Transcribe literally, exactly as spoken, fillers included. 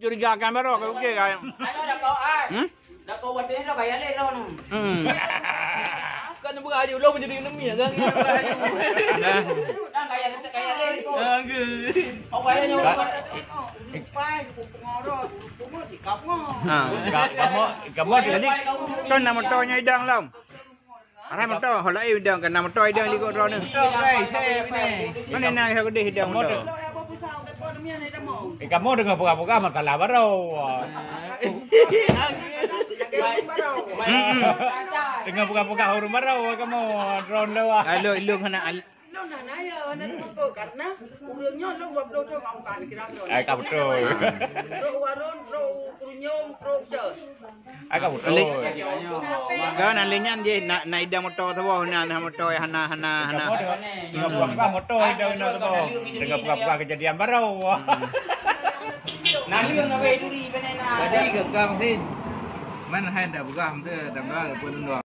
Curigakan baru kau, okey kan? Ayo dah kau ai. Hmm? Dah kau buat dia dah kaya leh dah. Hmm. Kan bukan aja lo menjadi enemy kan? Nah. Dah kaya leh kaya leh. Aku. Kau kaya nyawa. Ha. Ka-, kamoe, kamoe jadi kon na moto nyoe idong lom. Arah moto, ho laén idong, kon na moto idong likot droeneuh. Moto, guys, saya ini. Mana na yang gede idong moto? Eh, kamoe deungoe peugah-peugah masalah baru. Hmm. Deungoe peugah-peugah ureueng baru kamoe droen lewat. Lalu ilung hana al- Lôn hana ya, hana teupeu, karena ureueng nyoe lôn dua ploh thôn ngon muka pikiran lôn. Ai, ka beutôi. Trok warong, trok kurunyong, trok cos. Ai, ka beutôi. Kan lé nyan jih na, na idong moto saboh, na, na moto hana, hana, hana. Deungoe peugah-peugah moto idong na saboh. Deungoe peugah-peugah kejadian baru. Naleueng abéh duri bèk na. Jadi ke kang sin. Man hai dak peugah meuteue tambah pun dua.